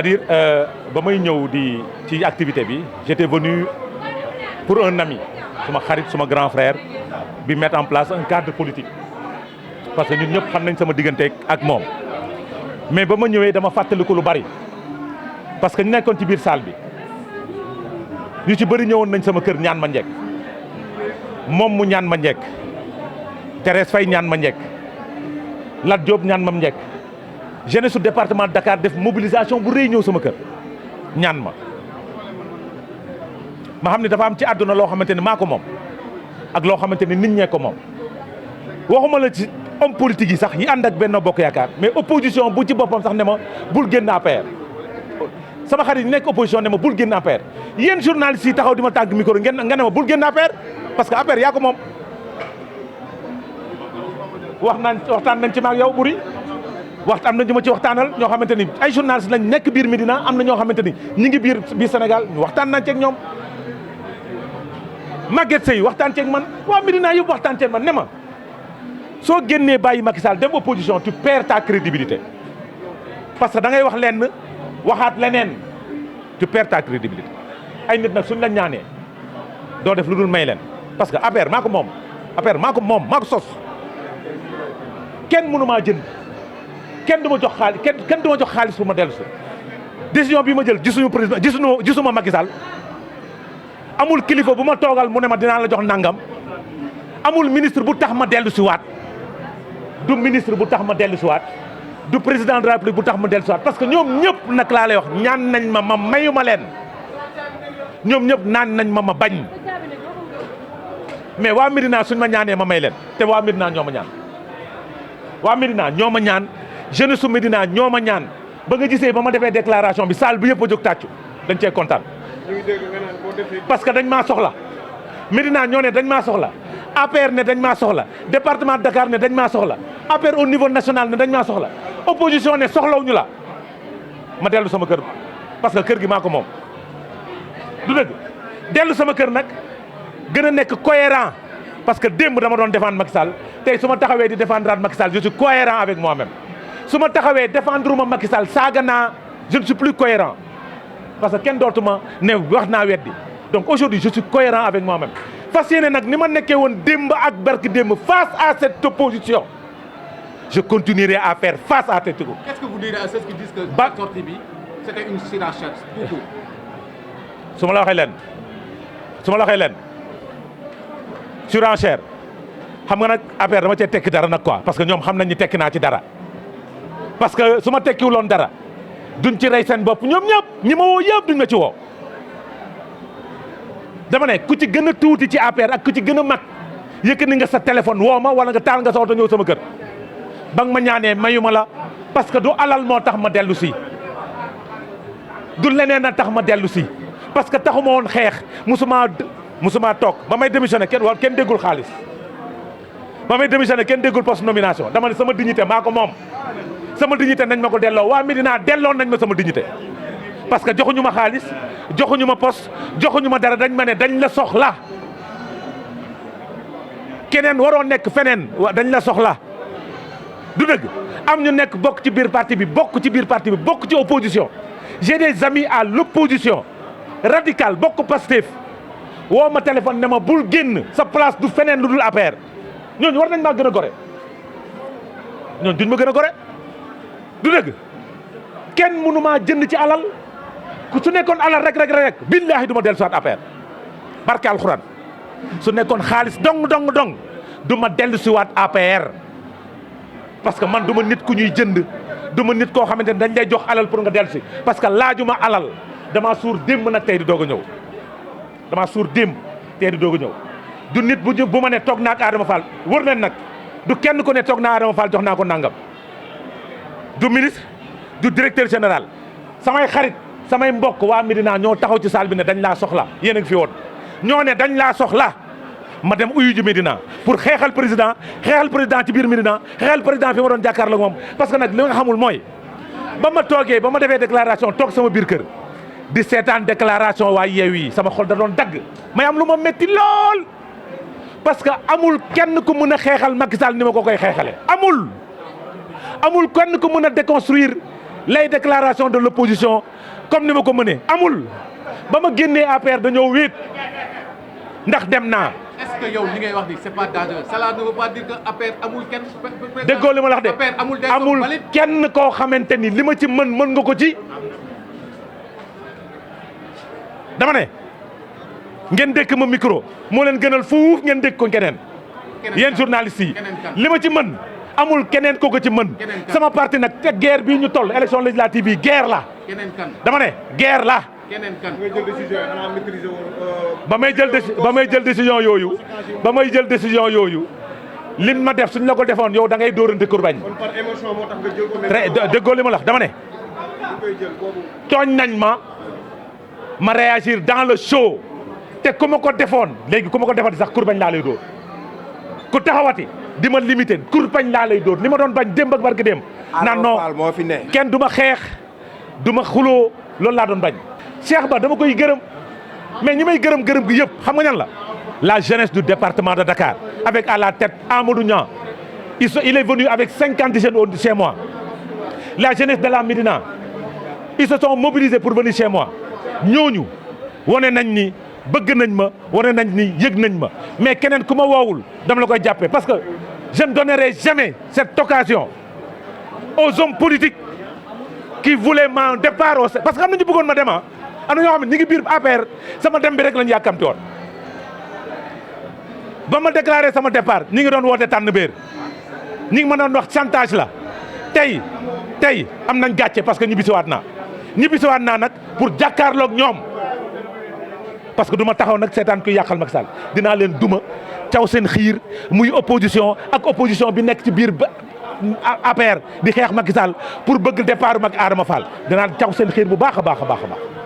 c'est-à-dire ba may ñëw di ci activité bi j'étais venu pour un ami suma xarit suma grand frère bi mettre en place un cadre politique parce que ñun ñëpp xam nañ sama diggante ak moom mais ba ma ñëwee dama fàttaliku lu bari parce que ñu nekkoon ci biir salle bi ñu ci bëri ñëwoon nañ sama kër ñaan ma njekk moom mu ñaan ma njekk Thérèse Faye ñaan ma njekk Lat Diop ñaan ma njekk jeunesse su département de Dakar def mobilisation bu rëy ñëw sama kër ñaan ma xam ne dafa am ci àdduna loo xamante ni maa ko moom ak loo xamante ni nit ñee ko moom waxuma la ci homme politique yi sax yi ànd ak Benno Bokk Yaakaar mais opposition bu ci boppam sax ne ma bul génn APR sama xarit yi nekk opposition ne ma bul génn APR yéen journalistes yi taxaw di ma tàgg micro nga ne ma bul génn APR parce que APR yaa ko moom waxtaan nañ ci maag yow buri am na ñu ma ci waxtaanal ñoo xamante ni ay journalistes lañ nekk biir Médina am na ñoo xamante ni ñi ngi biir Sénégal ñu waxtaan nañ ceeg ñoom Maguette Seye waxtaan ceeg man waa Médina yëpp waxtaan ceeg man ne ma soo génnee bàyyi Macky Sall dem opposition tu perds ta crédibilité parce que da ngay wax lenn waxaat leneen tu perds ta crédibilité ay nit nag suñ la ñaanee doo def lu dul may leen parce que APR maa ko moom maa ko sos kenn mënu maa jënd kenn du ma jox xaalis kenn du ma jox xaalis pour ma dellu si décision bi ma jël gisuñu président gisuma Macky Sall amul kilifa bu ma toogal mu ne ma dinaa la jox nangam amul ministre bu tax ma dellu si waat du ministre bu tax ma dellu si waat du président de la République bu tax ma dellu si waat parce que ñoom ñëpp nag laa lay wax ñaan nañ ma mayu ma leen ñoom ñëpp naan nañ ma bañ mais waa Médina suñ ma ñaanee ma may leen te waa Médina ñoo ma ñaan waa Médina ñoo ma ñaan jeunesse su Médina ñoo ma ñaan ba nga gisee ba ma defee déclaration bi salle bi yëpp a jóg tàccu dañ cee kontaan parce que dañ maa soxla Médina ñoo ne dañ maa soxla APR ne dañ maa soxla département de Dakar ne dañ maa soxla APR au niveau national ne dañ maa soxla opposition ne soxlawuñu la ma dellu sama kër parce que kër gi maa ko moom du dëgg dellu sama kër nag gën a nekk cohérent parce que démb dama doon défendre Macky Sall tey su ma taxawee di défendre Macky Sall je suis cohérent avec moi-même su ma taxawee défendre ma Macky Sall saaga naa je ne suis plus cohérent parce que kenn dootuma ne wax naa weddi donc aujourd'hui je suis cohérent avec moi-même fas yéene nag ni ma nekkee woon démb ak barki démb face à cette opposition je continuerai à faire face à cette opposition. Qu'est-ce que vous direz à ceux qui disent que la sortie bi c'était une surenchère pour vous? su ma la waxee leen surenchère xam nga nag affaire dama cee tekki dara nag quoi parce que ñoom xam nañ ni tekki naa ci dara parce que su ma tekkiwuloon dara duñ ci rey seen bopp ñoom ñëpp ñi ma woo yëpp duñ ma ci woo dama ne ku ci gën a tuuti ci APR ak ku ci gën a mag yëkkati nga sa téléphone woo ma wala nga taal nga sa oto ñëw sama kër ba nga ma ñaanee mayuma la parce que du alal moo tax ma dellu si du leneen a tax ma dellu si parce que taxuma woon xeex musuma toog ba may démissionné kenn déggul xaalis ba may démissionné kenn déggul poste nomination dama ne sama dignité maa ko moom sama dignité nañ ma ko delloo waa Médina delloo nañ ma sama dignité parce que joxuñu ma xaalis joxuñu ma poste joxuñu ma dara dañ ma ne dañ la soxla keneen waroo nekk feneen dañ la soxla du dëgg am ñu nekk bokk ci biir parti bi bokk ci opposition j'ai des amis à l'opposition radical bokk Pastef woo ma téléphone ne ma bul génn sa place du feneen lu dul APR ñooñu war nañ maa gën a gore ñooñu duñ ma gën a gore du dëgg kenn mënu maa jënd ci alal ku su nekkoon alal rek billaahi du ma dellu siwaat APR barke alxuraan su nekkoon xaalis dong du ma dellu siwaat APR parce que man du ma nit ku ñuy jënd du ma nit koo xamante ne dañ lay jox alal pour nga dellu si parce que laajuma alal damaa suur démb nag tey di doog a ñëw du nit bu ma ne toog naa ak Adama Fall wër leen nag du kenn ko ne toog naa Adama Fall jox naa ko nangam du ministre du directeur général samay xarit samay mbokk waa Médina ñoo taxaw ci salle bi ne dañ laa soxla yéen a ngi fi woon ñoo ne dañ laa soxla ma dem uyu ji Médina pour xeexal président ci biir Médina xeexal président fi ma doon jàkkaarloo moom parce que nag li nga xamul mooy ba ma defee déclaration toog sama biir kër di seetaan déclaration waa Yewwi sama xol da doon dagg may am lu ma métti lool parce que amul kenn ku mën a xeexal Macky Sall ni ma ko koy xeexale amul kenn ku mën a déconstruire les déclarations de l'opposition comme ni ma ko mënee amul ba ma génnee APR dañoo wéet ndax dem naa. est-ce que yow li ngay wax ni c'est pas dangereux cela ne veut pas dire que APR amul kenn. déggoo li ma la wax de APR amul kenn koo xamante ni li ma ci mën nga ko ci. dama ne ngeen dékk ma micro moo leen gënal fuuf ngeen dékk ko keneen. yéen journalistes yi li ma ci mën amul keneen ko ci mën. sama parti nag te guerre bii ñu toll élection législative yi guerre la. dama ne guerre la. ba may jël décision yooyu lin ma def suñ la ko defoon yow da ngay dóorante kurbañ. kon par émotion moo tax nga jël ko. déggoo li ma la wax dama ne. tooñ nañ ma réagir dans le show te ku ma ko defoon léegi ku ma ko defati sax kurbañ laa lay dóor ku taxawati di ma limité kurbañ laa lay dóor li ma doon bañ démb ak barki démb. naan non kenn du ma xeex du ma xuloo loolu laa doon bañ. Cheikh Ba dama koy gërëm mais ñi may gërëm gi yëpp xam nga ñan la jeunesse du département de Dakar avec à la tête Amadou Niang il est venu avec 50 jeunes chez moi. La jeunesse de la Médina ils se sont mobilisés pour venir chez moi ñooñu wane nañ ni bëgg nañ ma wane nañ ni yëg nañ ma mais keneen ku ma woowul dama la koy jàppee parce que je ne donnerai jamais cette occasion aux hommes politiques qui voulaient mon départ parce que am na ñu bëggoon ma dem am na ñoo xam ne ñi ngi biir APR sama dem bi rek lañu yàkkamti woon ba ma déclaré sama départ ñi ngi doon woote tànn béer ñi ngi ma doon wax chantage la tey am nañ gàcce parce que ñibbisiwaat naa nag pour jàkkaarloog ñoom parce que du ma taxaw nag seetaan kuy yàqal Macky Sall dinaa leen duma caw seen xiir muy opposition ak opposition bi nekk ci biir APR di xeex Macky Sall pour bëgg départ mag Adama Fall dinaa caw seen xiir bu baax a baax.